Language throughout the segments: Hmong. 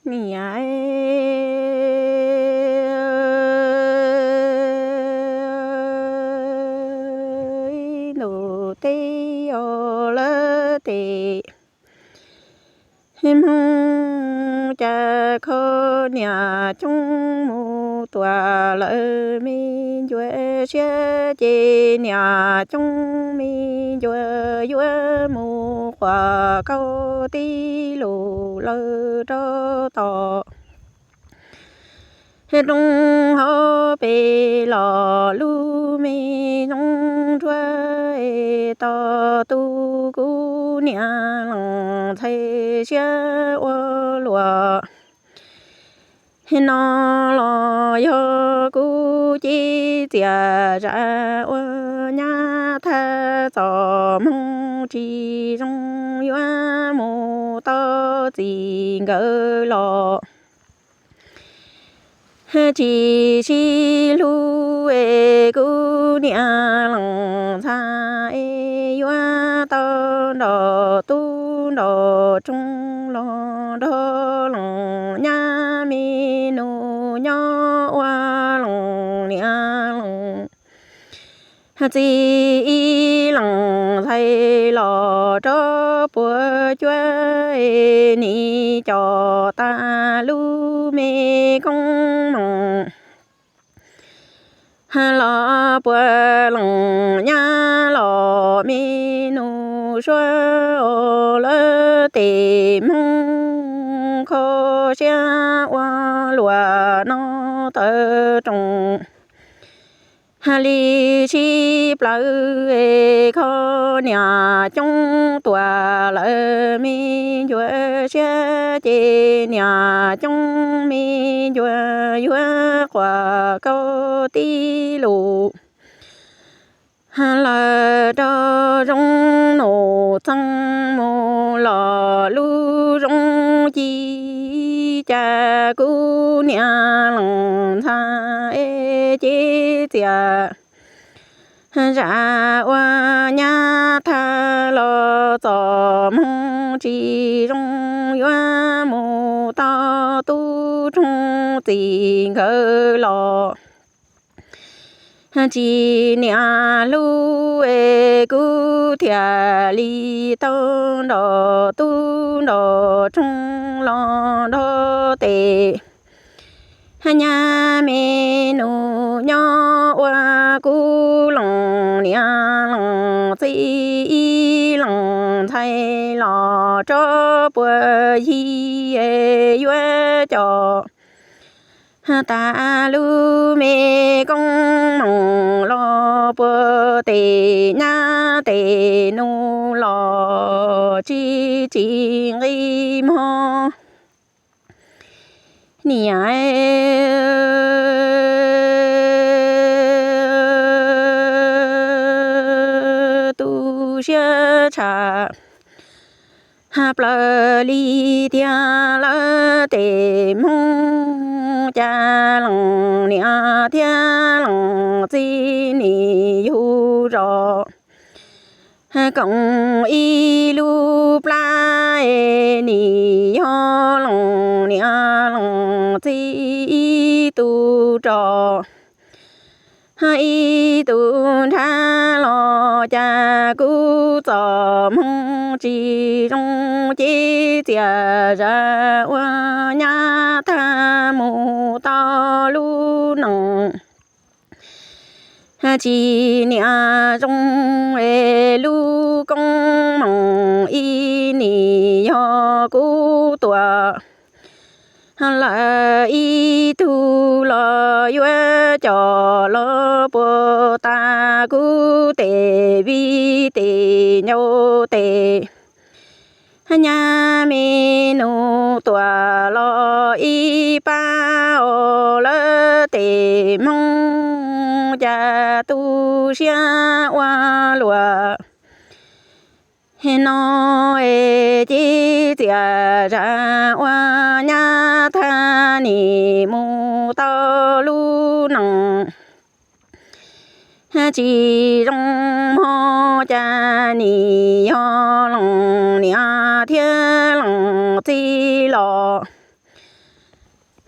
Niam, ntuj teb os lawv tes Hmoob, cas kho niam coob mus tua lawv me ncua siab ces niam coob me ncua yuav mus quas kaub tib lus lawv rov tom rooj hauv pes los lub me zoo nruab es tau tu kuv niam lees ntxhais siab ua luam no los yog kuv cev txias zam ua nyab thab txom hmoo tsis zoo yuav mus tau txij nkawm los tsis sib hlub es kuv niam lees ntxhais es yuav tau nrog tub nrog rooj los nrog lees nyab me nus nyob ua lees niam lees txiv ib lees ntxhais los rov puas cuab es nim coj tag lub me koob moos los puas lees nyab los me nus suab os lawv tes Hmoob kho siab ua luam no tawm rooj li sib plawv es kho niam coob tua lawv me ncua siab ces niam coob me ncua yuav quas kaub tib lus lawv rov zoo nus txeeg mus los lub zoo ci cas kuv niam lees ntxhais es cev txias zam ua nyab thab los txom hmoo tsis zoo yuav mus tau tub rooj txij nkawm los tsis niam hlub es kuv thiaj li tau nrog tub nrog rooj los nrog tes nyab me nus nyob ua kuv lees niam lees txiv ib lees ntxhais los rov puas yig yuav coj tas lub me koob moos los puas tes nyab tes nus los tsis tsis nqi mog. Niam, tu siab tshaj plaws li tiag lawv tes Hmoob, cas lees niam thiab lees txiv nim yug zos koom ib lub plab es nim yog lees niam lees txiv ib tug rog ib tug nrhav los cas kuv txoj hmoo tsis zoo ces txias zam ua nyab thab mus tau lub nees tsis niam zoo es lub koob moos ib nim yog kuv tua lawm ib tug los yuav coj los puas tas kuv tes vij tes ncau tes nyab me nus tuam los ib pab os lawv tes Hmoob, cas tu siab ua luam no es ces txias zam ua nyab thab nim mus tau lub nees tsis zoo mog, cas nim yog lees niam thiab lees txiv los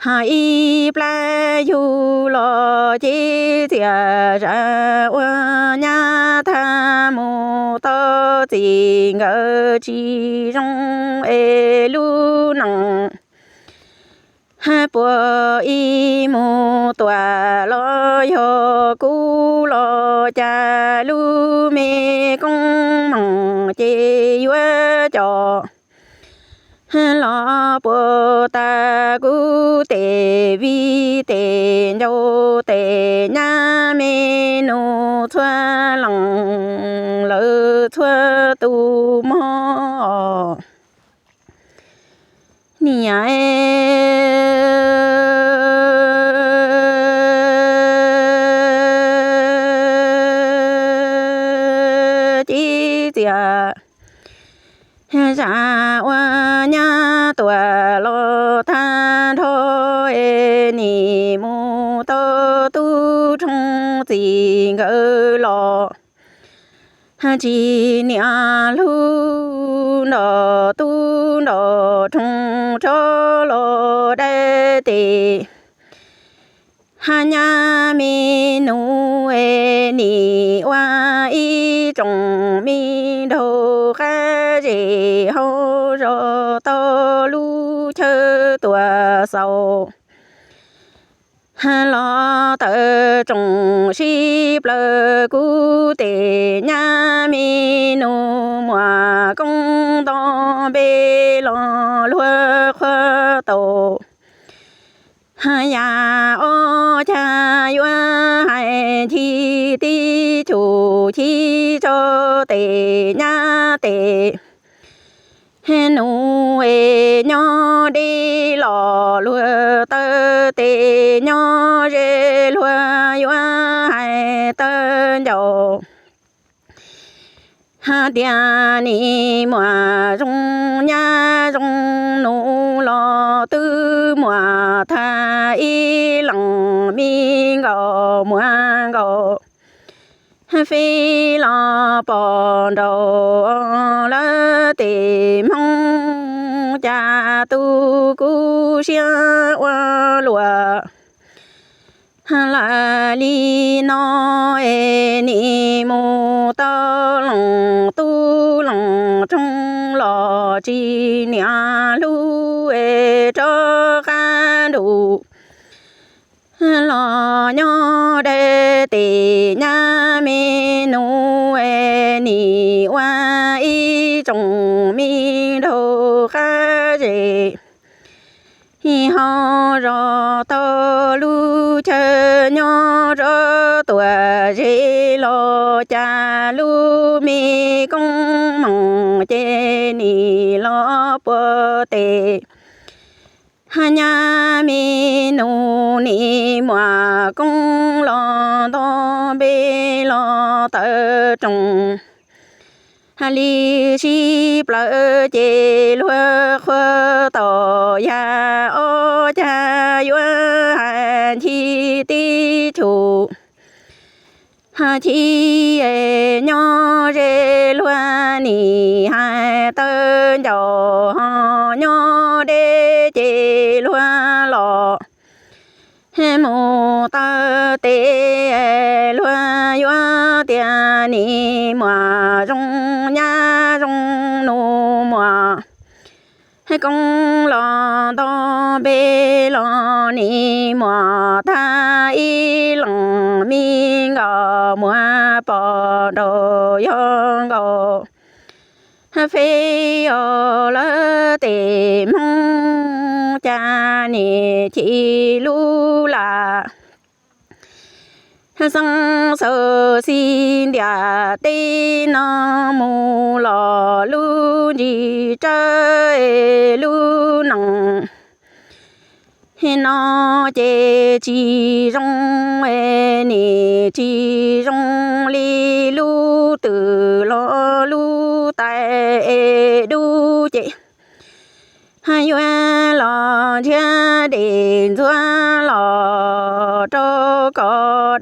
Hos ib plab yug los ces txias zam ua nyab thab mus tau txij nkawm tsis zoo es lub neej puas ib mus tuaj los yog kuv los cas lub me koob meej ces yuav coj los puas tas kuv tej viv tej ncaus tej nyab me nus txhua leej lawv txhua tus mog. Niam ces txias zam ua nyab tuaj los tag nrho es nim mus tau tub roob txij nkawm los tsis niam hlub nrog tub nrog roob rov los dai tes hab nyab me nus es nim ua ib tsoom me nraug qab zej hauv zos tau lub chaw tuaj xaus los tawm tsoom sib plaws kuv tej nyab me nus muaj koob nto npe los luag qhuav tau yam ob cag yuav hais nthi tib cuj chib tso tej nyab tej nus es nyob deb los luag taw tes nyob ze luag yuav hais taw ncauj hais tias nim muaj zoo nyab zoo nus los twb muaj tag ib leej me nkaus muaj nkaus fij los pom nraum lawv tej hmoob cas tu kuv siab ua luaj lawm li no es nim mus tau leej tub leej roob los tsis niam hlub es rov qab nrug los nyob dai tes nyab me nus es nim ua ib tsoom me nraug qab zej hauv zos tau lub chaw nyob rov tuaj ze los cas lub me koob meej ces nim los puag tes hab nyab me nus nim muaj koob los nto npe los tawm tsoom hab li sib plaws ces luag qhuav tau yam ob cag yuav hais nthi tib cuj hab chib nyob ze luag nim hais taw ncauj hos nyob deb ces luag los mus taw tes luag yuav tias nim muaj zoo nyab zoo nus muaj koob los nto npe los nim muaj tag ib leej me nkaus muaj pom nraum yog nkaus fij os lawv tej hmoob cas nim chim lub lam xeeb xaus xib ntiag teb no mus los lub ntsis tsawb lub neej no ces tsis zoo, nim tsis zoo li lub twm los lub tais es dub ces yuav los ntshiab dej ntxuav los rau kom